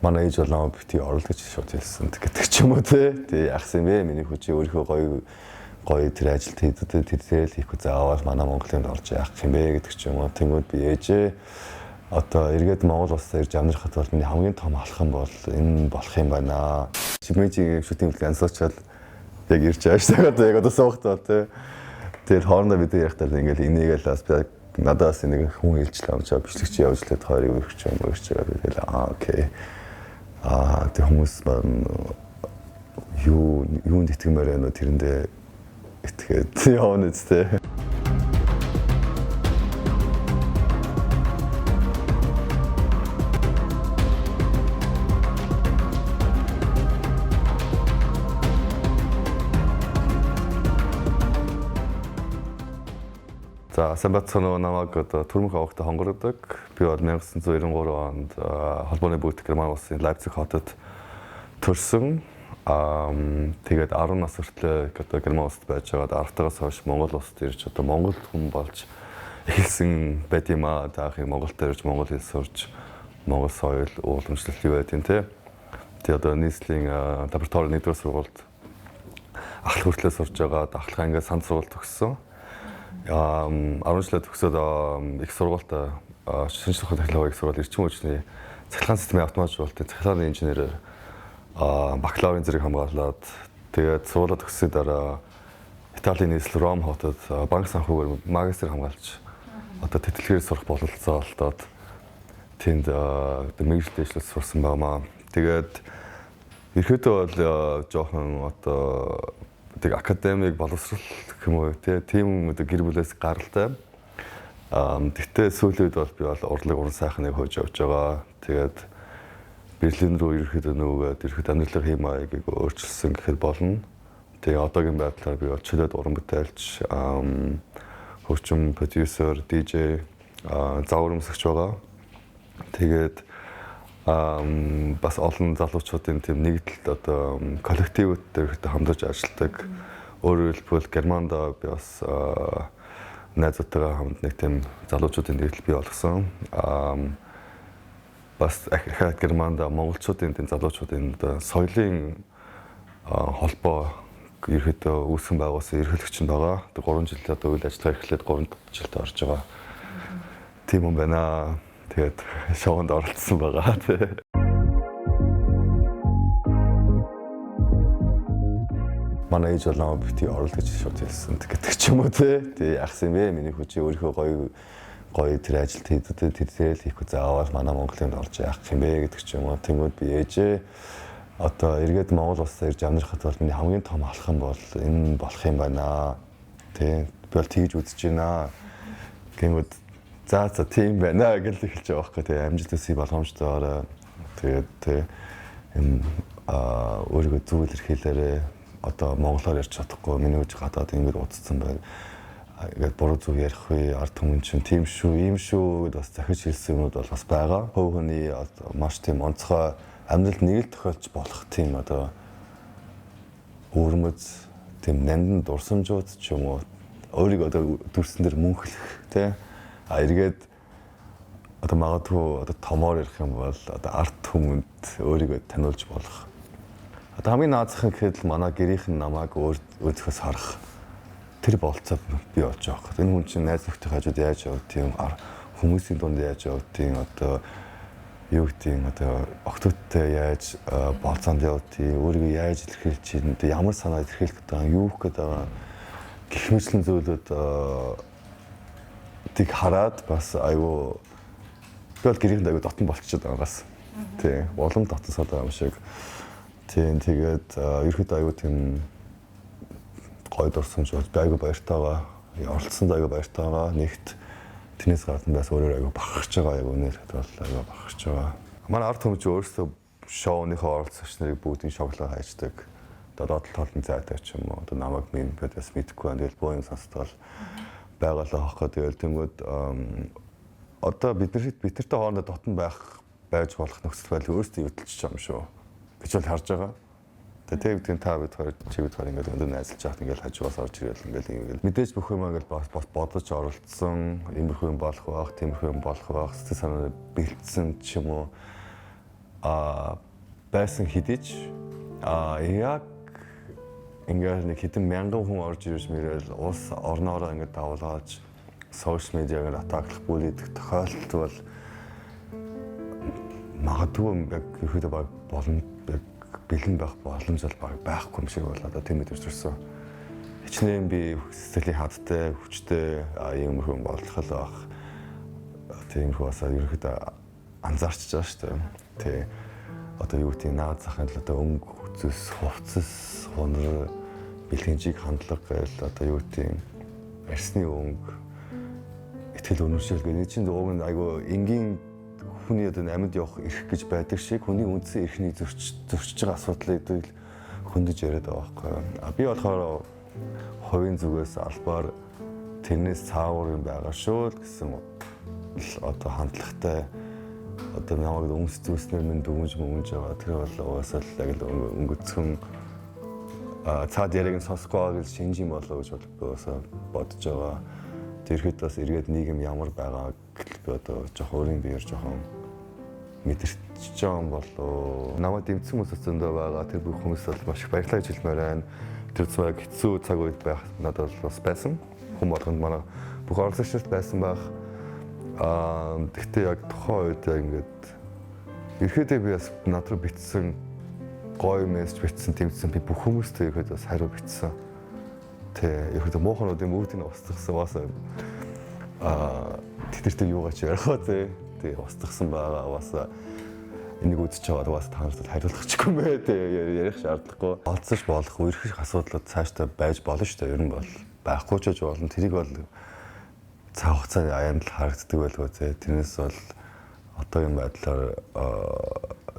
Манай ээж бол намайг битгий орол гэж шууд хэлсэн гэдэг ч юм уу те. Тэгээ яах юм бэ? Миний хүчээ өөрийнхөө гоё гоё тэр ажилд хийдэг тэр тэрэл хийхгүй заавал манай Монголын орж яах юм бэ гэдэг ч юм уу. Тэнгүүд би ээжээ одоо эргээд Монгол улсаа ирж амьдрахад бол миний хамгийн том алхам бол энэ болох юм байна. Чимээжийн шүтийн ганцуучаад яг ирж байгаа шүү дээ. Яг одоо суухтаа те. Тэгэл хоорондоо бид ярихтаа ингээл энийгээл бас би надаас нэг хүн хэлжлээ юм чи бичлэг чи явж лээд хоёрыг өргөч юм өргөч байгаа. Би тэгэл аа окей. Аа тэг хүмүүс маань юу юунд итгэмээр байна вэ тэрэндээ итгээд явна үстэй. За сайн байцгаана уу, намайг одоо Түрмэх авахтай хонгордог. Би бол 1993 онд холбооны бүгд Герман улсын Лайпциг хотод төрсөн. Тэгээд 10 нас хүртлээр одоо Герман улсад байж байгаад 10-таагаас хойш Монгол улсад ирж одоо монгол хүн болж эхэлсэн байт юм аа. Таахыг Монголд ирж монгол хэл сурч монгол соёл уламжлал юу байдیں۔ те. Тэгээд одоо нийслэлийн лаборатори 1-р сургуульд ахлах хүртлээр сурж байгаад ахлах ангиа санд сургууль төгссөн. 10 жилээ төгсөөд их сургуультай шинжлэх ухааны технологи их сургууль эрчим хүчний цахилгаан системийн автоматжуулалтын цахилгааны инженерээр бакалаврын зэрэг хамгаалаад тэгээд сургуулаа төгссөний дараа Италийн нийслэл Ром хотод банк санхүүгээр магистр хамгаалж одоо тэтгэлгээр сурах бололцоо олдоод тэнд мэргэжил дэвшлэл сурсан байнамаа. Тэгээд ерөөдөө бол жоохон одоо тэг академик боловсрал гэх юм уу тийм одоо гэр бүлээс гаралтай. Тэгтээ сүүлийн үед бол би бол урлаг уран сайхныг хөөж явж байгаа. Тэгээд Берлин рүү ирэхэд нөгөөд ирэхэд амьдралын хэм маягийг өөрчилсөн гэхэд болно. Тэгээ одоогийн байдлаар би бол чөлөөт уран бүтээлч, хөгжим продюсер, DJ, загвар өмсөгч байгаа. Тэгээд бас олон залуучуудын тийм нэгдэлт одоо коллективүүд дээр ихэд хамтарч ажилладаг. Өөрөөр хэлбэл Германд би бас найзуудтайгаа хамт нэг тийм залуучуудын нэгдэл бий болгосон. Бас ахаад Германд монголчуудын тийм залуучуудын одоо соёлын холбоо ерөөдөө үүсгэн байгуулсан эрхлэгч нь байгаа. 3 жил одоо үйл ажиллагаа эхлээд 3 жилд орж байгаа. Тийм юм байна. Тэгээд шоунд оролцсон байгаа тий. Манай ээж бол намайг битгий орол гэж шууд хэлсэн гэдэг ч юм уу тий. Тэгээ яах юм бэ? Миний хүчээ өөрийнхөө гоё гоё тэр ажилд хийдэг тэр тэрэл хийхгүй заавал манай Монголын орж яах юм бэ гэдэг ч юм уу. Тэнгүүд би ээжээ одоо эргээд Монгол улсаа ирж амьдрахад бол миний хамгийн том алхам бол энэ болох юм байна. Тэ би бол тэгж үзэж байна. Гэнгүүд за тийм байна гэж эхэлж байгаа байхгүй тий. Амжилт төсөй боломжтойгоор тэгээд тий юм өөрийгөө зөв илэрхийлээрээ одоо монголоор ярьж чадахгүй миний үж гадаад ингэж удацсан байна. Ингээд буруу зүг ярих вэ? Ард түмэн чинь тийм шүү, ийм шүү гэдээ бас захиж хэлсэн юмнууд бол бас байгаа. Хувь хүний маш тийм онцгой амьдралд нэг л тохиолж болох тийм одоо өвөрмөц тийм нандин дурсамжууд ч юм уу өөрийгөө одоо дүрсэн дээр мөнхлөх тий. А эргээд одоо магадгүй одоо томоор ярих юм бол одоо ард түмэнд өөрийгөө таниулж болох. Одоо хамгийн наазах гэхэд л манай гэрийнх нь намайг өөртөөс харах тэр болцоо бий болж байгаа хэрэг. Энэ хүн чинь найз нөхдийн хажууд яаж явдгийг, хүмүүсийн дунд яаж явдгийг, одоо юу гэдгийг одоо октодтой яаж болцоонд явдгийг, өөрийгөө яаж илэрхийлж чинь, одоо ямар санаа илэрхийлэх гэдэг байгаа, юу гэх гэдэг байгаа гэх мэтлэн зүйлүүд тийг хараад бас айгүй би бол гэрээнд айгүй дотн болчиход байгаа бас. Тий, улам дотносоод байгаа юм шиг. Тийм, тэгээд ерөөхдөө айгүй тийм гоё дурсамж бол би айгүй баяртай байгаа. Оролцсонд айгүй баяртай байгаа. Нэгт тэрнээс гадна бас өөрөөр айгүй бахархаж байгаа. Айгүй нэрхэд бол айгүй бахархаж байгаа. Манай ард түмэн өөрсдөө шоуныхоо оролцогч нарыг бүгдийг шоглоо хайждаг. Одоо доотлол толон зайтай ч юм уу. Одоо намайг минь бас мэдэхгүй байна. Тэгэл боо юм сонсдол байгаалаа хахгүй. Тэгэл тэнгүүд одоо биднэртэй хоорондоо дотн байж болох нөхцөл байдал өөрсдөө эвдэлчих юм шүү гэж бол харж байгаа. Тэгээ гэдгийг та бид хоёр чи бид хоёр ингээд өндөр найзалж байхад ингээд хажуугаас орж ирэл ингээд ингээд мэдээж бүх юм ингээд бас бодож оролцсон, иймэрхүү юм болох байх, тиймэрхүү юм болох байх, сэтгэл санаа бэлдсэн ч юм уу. Байсан хэдий ч яг ингээд нэг хэдэн мянган хүн орж ирж мэрэл улс орноороо ингээд давлгааж social media-гаар attack лах, bully дэх тохиолдол бол магадгүй яг ерөөдөө баг боломж, яг бэлэн байх боломж бол баг байхгүй юм шиг бол одоо тийм мэдэрч төрсөн. Хичнээн би сэтгэлийн хадтай, хүчтэй ийм хүн болох л байх. Тиймэрхүү бас ерөөхдөө анзаарчиж байгаа шүү дээ. Тэ одоо юу гэдэг, наад захын л одоо өнгө, зүс, хувцас, хунар, бэлгээнжиг, хандлага гээл одоо юу гэдэг, арсны өнгө, итгэл үнэмшил гэх нэг чинь уг нь айгу энгийн хүний одоо амьд явах эрх гэж байдаг шиг хүний үндсэн эрхний зөрчиж байгаа асуудлыг л хөндөж яриад байгаа байхгүй. А би болохоор хувийн зүгээс албаар тэрнээс цаагуур юм байгаа шүү л гэсэн одоо хандлагатай. Одоо намайг өмс зүүснээр минь дүгнж мөнгөж байгаа. Тэр бол угаасаа л яг л өнгөцхөн цаад яриаг нь сонсохгүй байгаа гэж шинж юм болоо гэж бол би угаасаа бодож байгаа. Тэрхэд бас эргээд нийгэм ямар байгаа гэл би одоо жоох өөрийн биеэр жоохон мэдэрч байгаа юм болоо. Намайг дэмжсэн хүмүүс зөндөө байгаа. Тэр бүх хүмүүс бол маш их баярлалаа гэж хэлмээр байна. Тэр цаг хэцүү цаг үед байх надад бол бас байсан. Хүн болгонд, манай бүх оролцогчдод байсан байх. Тэгтээ яг тухайн үед яг ингээд ерөөдөө би бас над руу бичсэн, гоё мессеж бичсэн, тэмцсэн би бүх хүмүүстэй ерөөдөө бас хариу бичсэн. Тэ ерөөдөө муухануудын бүгдийг нь устгасан бас тэдэртэй юугаач ярих вэ те. Тэ устгасан байгаа бас энийг үзэж байгаа бас та нарт хариулах чигүй мэ те, ярих шаардлагагүй. Олцож болох үерхэх асуудлууд цаашдаа байж болно шүү дээ. Ер нь бол байхгүй ч гэж болно. Тэрийг бол цаг хугацааны аянд л харагддаг байлгүй те. Тэрнээс бол одоогийн байдлаар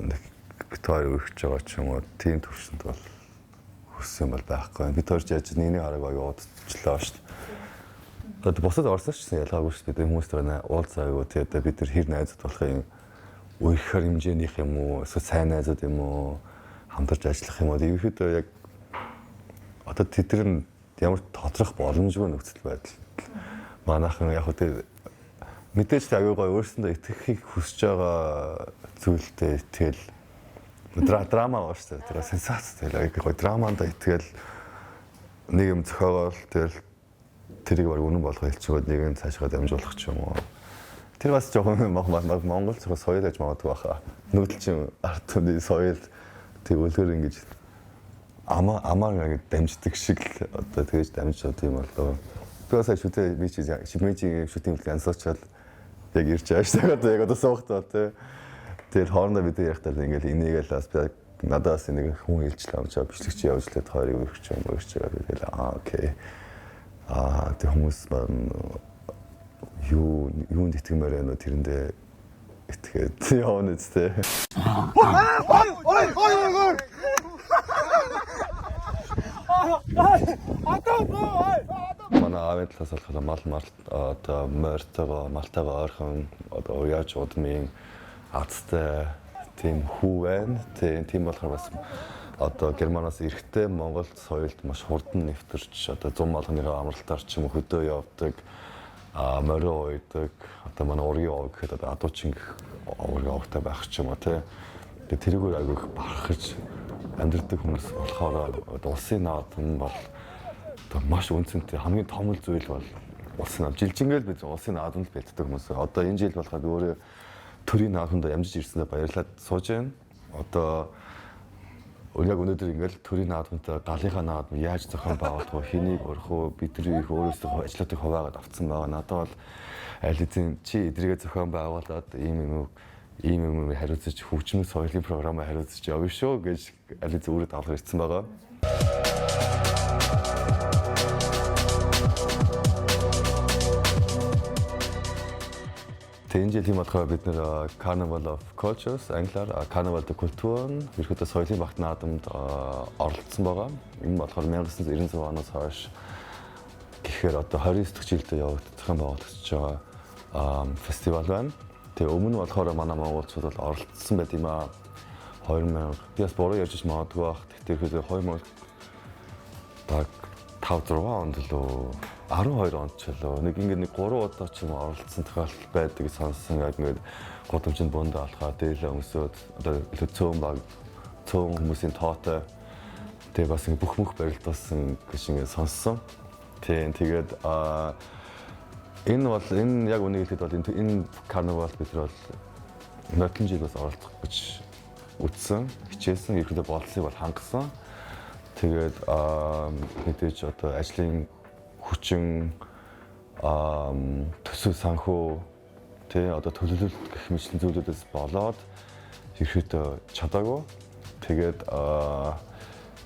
нэг бит хоёр үргэж байгаа ч юм уу, тийм төвшөнд бол хүрсэн бол байхгүй. Бид хоёр ч яаж нэгний хараг аяа удажлаа шүү дээ. Одоо бусад орсон ч гэсэн ялгаагүй шүү дээ. Бид хүмүүстэй уулзаагүй те. Одоо бид нар хэр найзууд болох юм, үерхэр хэмжээнийх юм уу, эсвэл сайн найзууд юм уу, хамтарч ажиллах юм уу. Ерөнхийдөө яг одоо тэд нар нь ямар тодрох боломжгүй нөхцөл байдал. Манайхан яг хөө мэдээж аюу гой өөрсөндөө итгэхийг хүсэж байгаа зүйлдээ итгэл, драма байгаа шүү дээ. Тэр сенсац тэгэл аюу гой драманд итгэл, нэг юм зохиогоол тэгэл тэрийг баг үнэн болгоо хэлчихээд нэг нь цаашгаа дамжуулах ч юм уу. Тэр бас жоохон Монгол зөвхөн соёл гэж магадгүй баха. Нүүдэл чинь ард түмний соёл тэг үлгэр ингэж амаа амаар ингэж дамждаг шиг л одоо тэгэж дамжиж одоо юм болоо. Би бас шүтээ би чи шимэжийн шүтийн хөлт ансуучаад яг ирж байгаа шүү дээ. Одоо яг одоо суухтаа тий. Тэгэл хоорондоо бид ярихдаа л ингээл энийгээл бас би надаас нэг хүн хэлжлээ юм чи бичлэг чи явж лээд хоёрыг өргөч юм өргөч байгаа. Тэгэл аа окей. Тэг хүмүүс маань юу юунд итгэмээр байна вэ, тэрэндээ итгээд явна үстэй. Ой ой ой ой. Одоо боо. Манай аавын талаас болохоор мал одоо морьтойгоо, малтайгаа ойрхон одоо уяаж удмын азтай тийм хүү байна. Тийм болохоор бас одоо Германаас эрэхтэй Монгол соёлд маш хурдан нэвтэрч одоо зум болгоныхоо амралтаар ч юм уу хөдөө явдаг, морио уйдаг, одоо манай ургийн ов гэхэд одоо адуучин гэх ургийн овтой байх ч юм уу тий. Тэгээ тэрүүгээр айгүй их бархаж амьдардаг хүмүүс болохоор одоо улсын наадам бол одоо маш үнцэнтэй хамгийн том л зүйл бол улсын наадам. Жилжингээл бид улсын наадамд бэлддэг хүмүүс. Одоо энэ жил болохоор би өөрөө төрийн наадамд ямжиж ирсэндээ баярлаад сууж байна. Одоо яг өнөөдөр ингээл төрийн наадамтай галынхаа наадам яаж зохион байгуулах вэ? Хэнийг урих уу? Бидний их өөрөөсөө ажлуудыг хуваагаад авцсан байгаа. Надад бол аль хэзээ чи эдрийгээ зохион байгуулад ийм юм ийм юм хариуцаж хөгжмийн соёлын програмаа хариуцаж явна шүү гэж аль хэзээ өөрөө давлах ирсэн байгаа. Тэгээ энэ жилийн болохоор бид нэр Carnival of Cultures, англиар Carnival de Kulturen, ерөнхийдөө соёлын багт наадамд оролцсон байгаа. Энэ болохоор 1996 оноос хойш гэхээр одоо 29 дахь жилдээ явагдах зохион байгуулагдаж байгаа фестивал байна. Тэгээ өмнө нь болохоор манай монголчууд бол оролцсон байт юм аа. 2000 би бас буруу ярьж магадгүй бах. Тэгтээ ерөнхийдөө 2005 6 онд лөө 12 онд ч лөө нэг ингээд нэг 3 удаа ч юм оролцсон тохиолдол байдаг гэж сонссон. Яг ингээд Гудамжинд бундаа алхаа, дээлээ өмсөөд одоо илүү цөөн баг цөөн хүмүүсийн тоотой тэгээ бас ингээ бүх мөх барилдуулсан гэж ингээ сонссон. Тийм, тэгээд энэ бол энэ яг үнийг хэлэхэд бол энэ карнавал бид нар бол нотлон жил бас оролцох гэж үтсэн, хичээсэн, ерөнхийдөө болцыг бол хангасан. Тэгээд мэдээж одоо ажлын хүчин, төсөв санхүү, тий, одоо төлөвлөлт гэх мэтлэн зүйлүүдээс болоод ерөнхийдөө чадаагүй. Тэгээд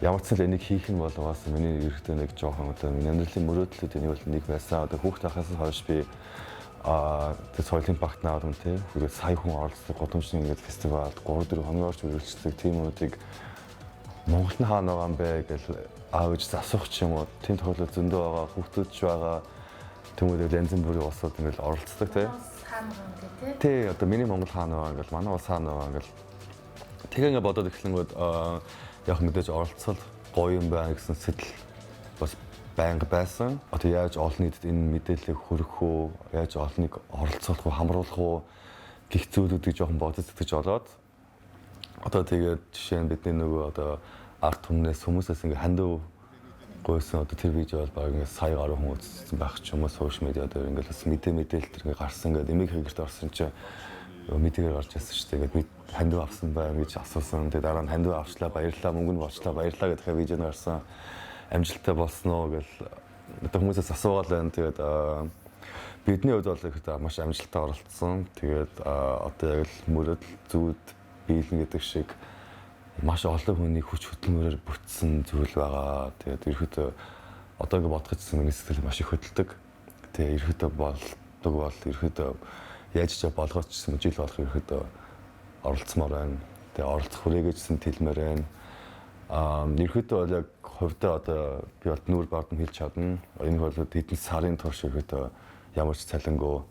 ямар ч л энийг хийх нь бол угаасаа миний ерөнхийдөө нэг жоохон одоо миний амьдралын мөрөөдлүүд энийг бол нэг байсан. Одоо хүүхд байхаас хойш би тэр соёлын багт наадам, тий, тэгээд сая хүн оролцдог гудамжны ингээд фестивал 3 4 хоногор ч үргэлжлдэг тийм юмнуудыг Монголд нь хаана байгаа юм бэ гэл аав ээж асуух ч юм уу. Тийм тохиолдол зөндөө байгаа, хүүхдүүд ч байгаа. Тэмүүл янз бүрийн улсууд ингээл оролцдог, тий. Хаана байгаа юм бэ, тий? Тий, одоо миний Монгол хаана байгаа ингээл, манай улс хаана байгаа ингээл. Тэгээ ингээ бодоод эхлэнгүүд яг мэдээж оролцол гоё юм байна гэсэн сэтгэл бас байнга байсан. Одоо яаж олон нийтэд энэ мэдээллийг хүргэх үү, яаж олоныг оролцуулах уу, хамруулах уу гэх зүйлүүдийг жоохон бодож сэтгэж олоод одоо тэгээд жишээ нь бидний нөгөө одоо ард түмнээс хүмүүсээс ингээ хандив гуйсан одоо тэр видео бол баг ингээ сая гаруй хүн үзсэн байх ч юм уу, social media дээр ингээ бас мэдээлэл төр ингээ гарсан ингээд эмийг хэрэгт орсон чинь мэдээгээр гарч ирсэн шүү дээ. Ингээд би хандив авсан байна гэж асуусан. Тэгээд дараа нь хандив авчлаа, баярлалаа, мөнгө нь болчлаа, баярлалаа гэдэг видео нь гарсан. Амжилттай болсон уу гэл одоо хүмүүсээс асуугаал байна. Тэгээд бидний хувьд бол их маш амжилттай оролцсон. Тэгээд одоо яг л мөрөөдөл зүүд биелнэ гэдэг шиг маш олон хүний хүч хөдөлмөрөөр бүтсэн зүйл байгаа. Тэгээд ерөөхдөө одоо ингэ бодох гэсэн миний сэтгэл маш их хөдөлдөг. Тэгээ ерөөхдөө болдог бол ерөөхдөө яаж ч болгооч гэсэн жил болох ерөөхдөө оролцмоор байна. Тэгээ оролцох хүрээгээжсэн тэлмээр байна. Ерөөхдөө бол яг хувьдаа одоо би бол нүүр бардам хэлж чадна. Энэ бол хэдэн сарын турш ерөөхдөө ямар ч цалингүй,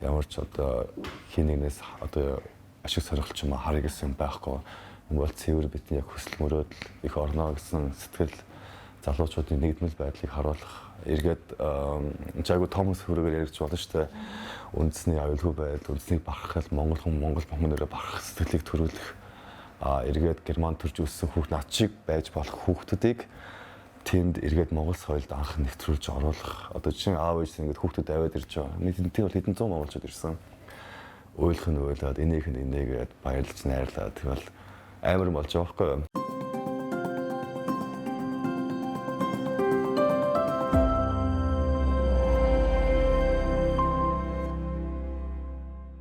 ямар ч одоо хин нэгнээс одоо ашиг сонирхолч юм харъя гэсэн юм байхгүй. Энэ бол цэвэр бидний яг хүсэл мөрөөдөл их орно гэсэн сэтгэл, залуучуудын нэгдмэл байдлыг харуулах, эргээд жаагүй том хөрөөр ярьж болно шүү дээ. Үндэсний аюулгүй байдал, үндэснийг барахал Монгол хүн Монгол бүхнээрээ барах сэтгэлийг төрүүлэх, эргээд Герман төрж өссөн хүүхд над шиг байж болох хүүхдүүдийг тэнд эргээд Монгол соёлд анх нэвтрүүлж оруулах. Одоо жишээ нь аав ээж ингээд хүүхдүүд аваад ирж байгаа. Нийт бол хэдэн зуун монголчууд ирсэн. Уйлах нь уйлаад, инээх нь инээгээд баярлж найрлаад тэгвэл амар болж байгаа байхгүй юу?